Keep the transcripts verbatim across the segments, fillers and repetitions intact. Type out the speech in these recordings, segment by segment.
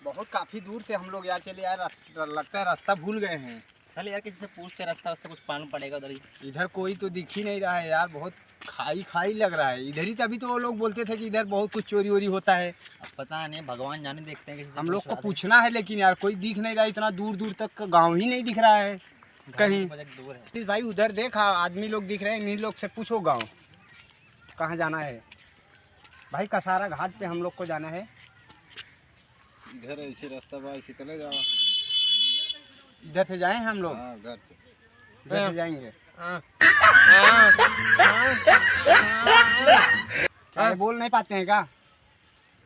बहुत काफी दूर से हम लोग यार चले यार, रस-, लगता है रास्ता भूल गए हैं। चल यार, किसी से पूछते, रास्ता वास्ता कुछ मालूम पड़ेगा उधर ही। इधर कोई तो दिख ही नहीं रहा है यार, बहुत खाई खाई लग रहा है इधर ही। तभी तो वो लोग बोलते थे कि इधर बहुत कुछ चोरी वोरी होता है। अब पता नहीं, भगवान जाने, देखते हैं किसी से हम लोग पूछ को रहा है। पूछना है, लेकिन यार कोई दिख नहीं रहा है, इतना दूर दूर तक गाँव ही नहीं दिख रहा है घर कहीं। बहुत दूर है। सतीश भाई, उधर देख, आ-, आदमी लोग दिख रहे हैं, इन्हीं लोग से पूछो गाँव कहाँ जाना है। भाई, कसारा घाट पे हम लोग को जाना है। इधर ऐसे रास्ता बा, ऐसे चले जाओ। इधर से जाएं हम लोग? हाँ, घर से। इधर से हाँ। जाएंगे। हाँ। हाँ। क्या, ये बोल नहीं पाते हैं क्या?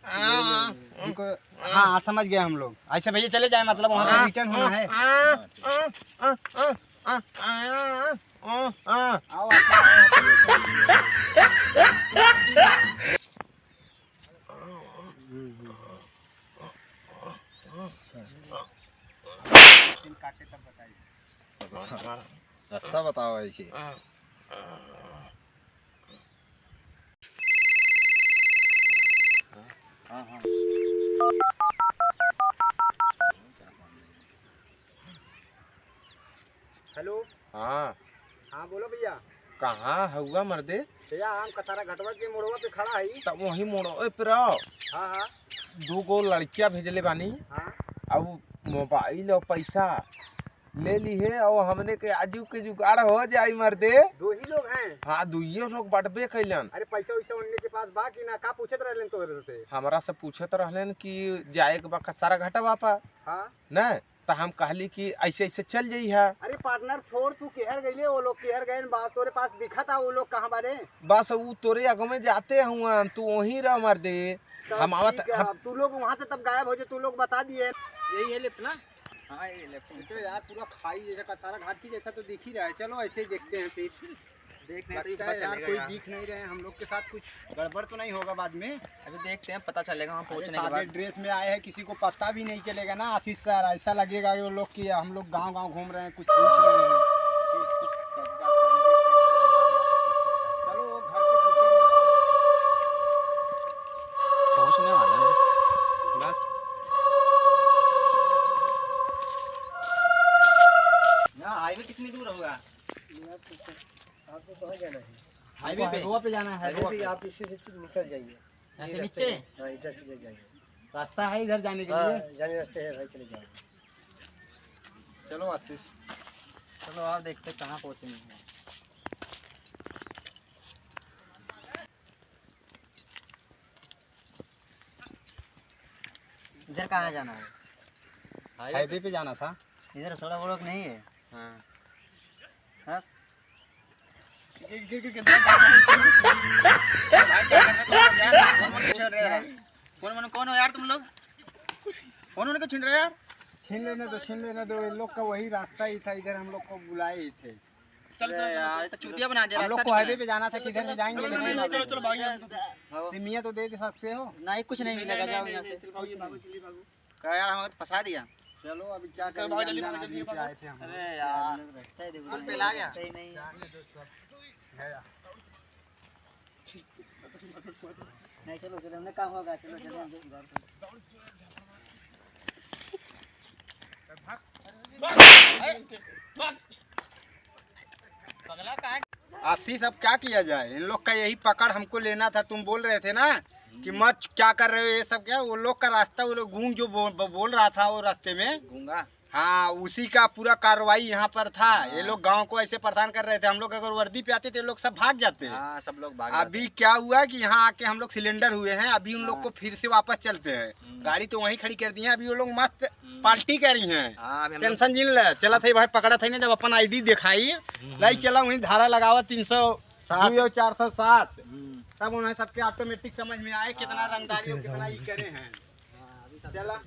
हाँ। इनको, हाँ, समझ गए हम लोग। ऐसे भैया चले जाए, मतलब वहाँ से हाँ। रिटर्न होना है। हाँ। आओ, आप। दिन काटे तब बताइए। रास्ता बताओ ऐसे। हाँ, हाँ। हेलो। हाँ। हाँ, बोलो भैया। कहाँ हउआ मर्दे? भैया, हम कसारा घटवा के मोड़वा पे खड़ा हई। तब वही मोड़वा पे रहो। हाँ, हाँ। दू गो लड़किया भेजले बानी। हाँ। अब मोबाइल और पैसा ले ली है और हमने के आजू के जुगाड़ हो जाई मर्दे। दो ही लोग हैं? हाँ, दुइये लोग बटबे कैलन। अरे, पैसा वैसा उनने के पास बा कि ना? का पूछत रहलन तोहरे से? हमरा से पूछत रहलन कि जाए के बा कसारा घटवा पर। हाँ। न? त हम कहली कि ऐसे ऐसे चल जइहा। अरे पार्टनर, छोड़, तू केहर गइले, वो लोग केहर गए बा, तोरे पास दिखत आ वो लोग कहाँ बारे? बस ऊ तोरे आगू में जाते हुआ, तू वहीं रह मर्दे। तब हम आवत, ठीक है, हम अब तू लोग वहाँ से तब गायब हो जो, तू लोग बता दिए। यही है लेफ्ट ना? हाँ, ये लेफ्ट। तो यार पूरा खाई जैसा, कसारा घाट की जैसा तो दिख ही रहा है। चलो ऐसे ही देखते हैं फिर। देख नहीं तो ये लगता पता है यार, चलेगा कोई यार। दिख नहीं रहे हैं, हम लोग के साथ कुछ गड़बड़ तो नहीं होगा बाद में। अभी देखते हैं, पता चलेगा वहाँ अरे पहुँचने के सादे बाद। ड्रेस में आए हैं, किसी को पता भी नहीं चलेगा ना आशीष सर। ऐसा लगेगा कि वो लोग कि हम लोग गांव-गांव घूम रहे हैं, कुछ पूछ रहे हैं। चलो वो घर से पूछेंगे। पहुँचने वाला है बस। यहाँ हाईवे कितनी दूर होगा? आपको कहाँ जाना है? हाईवे पे। हाईवे पे जाना है, हाईवे पे। आप इसी से निकल जाइए। ऐसे ये रास्ते नीचे? है। हाँ, इधर चले जाइए। रास्ता है इधर जाने के हाँ, लिए? जाने रास्ते है भाई, चले जाओ। चलो आशीष। चलो, आओ देखते कहाँ पहुँचेंगे। इधर कहाँ जाना है? हाईवे पे जाना था। इधर सड़क वड़क नहीं है? हाँ। हाँ? भाई, क्या कर रहे तुम लोग यार? फोन वोन क्यों छेड़ रहे हो यार? फोन वोन कौन हो यार तुम लोग? फोन वोन क्यों छीन रहे हो यार? छीन लेने दो, छीन लेने दो। इन लोग का वही रास्ता ही था, इधर हम लोग को बुलाए ही थे। अरे यार, ये तो चूतिया बना दिया, हम लोग रास्ता को नहीं हाईवे बना। पे जाना था, किधर से जाएंगे? चलो, चलो, चलो, भागिए हम तो। हाँ। सिमिया तो दे दे सकते हो। नहीं, कुछ नहीं मिलेगा, जाओ यहाँ से। का यार, हमें तो फंसा दिया। चलो, अभी क्या चल, करेंगे, भाग जल्दी, अनजान भाग जल्दी, आदमी पे भाग। आए थे हम लोग। अरे यार, कौन पे ला गया? सही नहीं है। गया। नहीं, चलो, चलो, हमने काम होगा, चलो, चलो, हम लोग घर पे। आशीष, अब क्या किया जाए? इन लोग का यही पकड़ हमको लेना था। तुम बोल रहे थे ना कि मत क्या कर रहे हो ये सब, क्या वो लोग का रास्ता, वो लोग गूंग जो बो-, बो-, बोल रहा था वो रास्ते में, गूंगा। हाँ, उसी का पूरा कार्रवाई यहाँ पर था। हाँ। ये लोग गांव को ऐसे परेशान कर रहे थे। हम लोग अगर वर्दी पे आते तो ये लोग सब भाग जाते। हाँ, सब लोग भाग जाते। अभी क्या हुआ कि यहाँ आके हम लोग सिलेंडर हुए हैं, अभी उन लोग हाँ। को फिर से वापस चलते हैं। हम्म। गाड़ी तो वहीं खड़ी कर दी है, अभी वो लोग मस्त हम्म। पार्टी कर रही हैं। हाँ, अभी हम लोग टेंशन जिन ले, चला था भाई, पकड़ा था ना, जब अपन आईडी दिखाई, हम्म। लाई चला वहीं धारा लगावा तीन सौ सात। दो और चार सौ सात। हम्म। तब उन्हें सबके ऑटोमेटिक समझ में आए कितना हाँ। रंगदारी और कितना ई करे हैं। हाँ, अभी सब चला।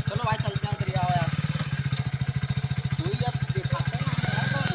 चलो भाई, चलते हैं, उधर ही आओ यार। कोई अब दिखाते हैं यार, कौन है?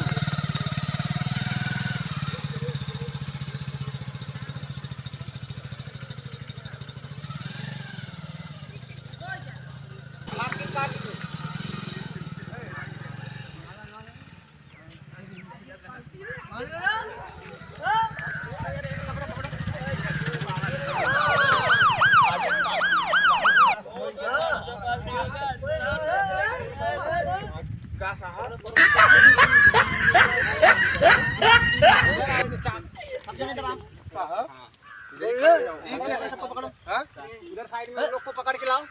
साइड में लोग को पकड़ के लाओ।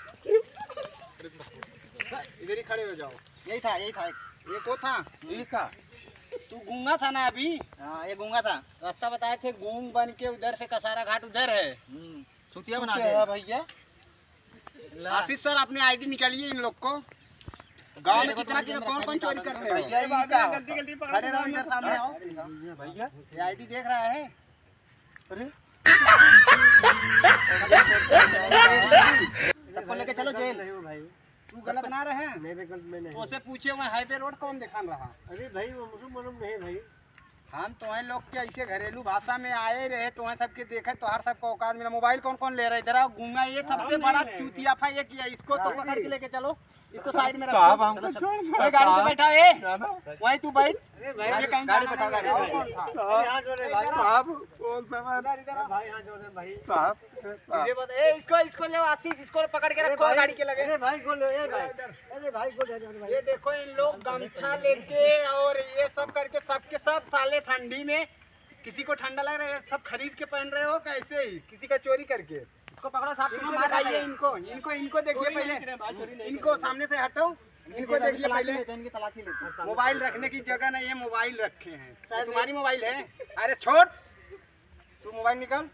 इधर ही खड़े हो जाओ। यही था, यही था। ये को था? यही का? तू गूंगा था ना अभी? हाँ, ये गूंगा था। रास्ता बताए थे, गूंग बन के उधर से कसारा घाट उधर है। हम्म, चूतिया बना दे। भैया, आशीष सर, अपने आईडी निकालिए इन लोग को। गांव में कितना कितना कौन कौन चोरी करते हैं? भैया, ये क्या होता है? खड़े रहो, इधर सामने आओ। भैया, ये आईडी देख रहा है? अरे, सबको लेके चलो जेल। नहीं हो भाई। तू गलत ना रहे। नहीं, मैं गलत, मैं नहीं। तो उसे पूछे, वहाँ हाईवे रोड कौन दिखान रहा? अरे भाई, वो मुझे मालूम नहीं भाई। हम तो हैं लोग के ऐसे घरेलू भाषा में आए रहे, तो वहाँ सबके देखे, तो हर सबको औकात मिला। मोबाइल कौन कौन ले रहा है? इधर आओ, गूंगा, ये सबसे बड़ा चूतिया था, ये किया, इसको तो पकड़ के लेके चलो, इसको साइड में रखो। साहब, हमको छोड़ दो, अरे, गाड़ी पे साहब। बैठा, ए। ना, ना। वहीं तू बैठ। अरे भाई, ये कहीं गाड़ी जाना बैठा, नहीं है। गाड़ी और बैठा। कौन था? साहब, अरे, यार। साहब, कौन सा बात? इधर, इधर। भाई, हाथ जोड़ रहे भाई। साहब, साहब। ये बात, ए, इसको, इसको ले, आशीष, इसको पकड़ के अरे रखो भाई, गाड़ी के लगे। अरे भाई, गोल, ए भाई। इधर। अरे भाई, गोल, अरे भाई। ये देखो, इन लोग गमछा लेके और ये सब करके, सबके सब साले ठंडी में, किसी को ठंडा लग रहा है, सब खरीद के पहन रहे हो, कैसे ही किसी का चोरी करके? इसको पकड़ो साहब, इनको दिखाइए, इनको, इनको, इनको देखिए पहले, इनको सामने से हटाओ, इनको देखिए पहले। इनकी तलाशी लेते हैं। मोबाइल रखने की जगह नहीं है, मोबाइल रखे हैं। तुम्हारी मोबाइल है? अरे छोड़, तू मोबाइल निकाल।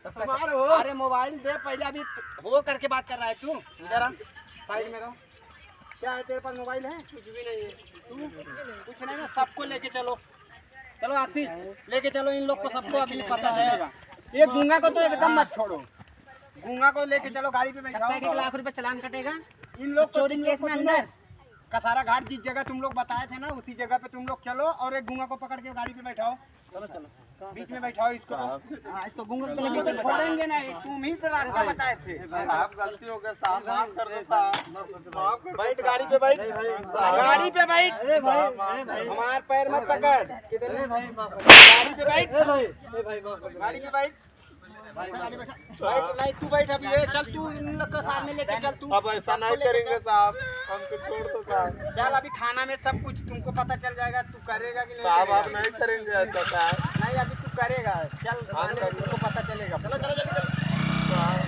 अरे मोबाइल दे पहले, अभी हो करके बात कर रहा है तू। इधर आ, साइड में रहो। क्या है तेरे पास, मोबाइल है? कुछ भी नहीं है। तू कुछ नहीं ना, सबको लेके चलो। चलो आशीष, लेके चलो इन लोग को, सबको अभी पता चलेगा। ये गूंगा को तो एकदम मत छोड़ो, गूंगा को लेके चलो, गाड़ी पे बैठाओ। सत्ताईस लाख रुपए चालान कटेगा। इन लोग को चोरी केस में अंदर। कसारा घाट जिस जगह तुम लोग बताए थे ना, उसी जगह पे तुम लोग चलो और एक गूंगा को पकड़ के गाड़ी पे बैठाओ। चलो, चलो। बीच में बैठाओ इसको। हाँ, इसको गूंगा पे लेके चलो। छोड़ेंगे नहीं, तुम ही तो रास्ता बताए थे। साहब, गलती हो गया साहब, माफ कर दो साहब। माफ कर दो। बैठ गाड़ी पे, बैठ। गाड़ी पे बैठ। अरे भाई, अरे भाई। हमार पैर मत पकड़। किधर? अरे भाई, माफ कर दो। गाड़ी पे बैठ। अरे भाई, अरे भाई, माफ कर दो। गाड़ी पे बैठ। बैठ, नहीं, तू बैठ अभी, ये चल, तू इन लोग का सामने लेके चल, तू। अब ऐसा नहीं करेंगे साहब, हमको छोड़ दो साहब। चल, अभी थाना में सब कुछ तुमको पता चल जाएगा, तू करेगा कि नहीं साहब, करेगा? आप नहीं करेंगे ऐसा साहब। नहीं, अभी तू करेगा, चल, थाने में तुमको पता चलेगा। चलो, चलो, जल्दी चलो। साहब,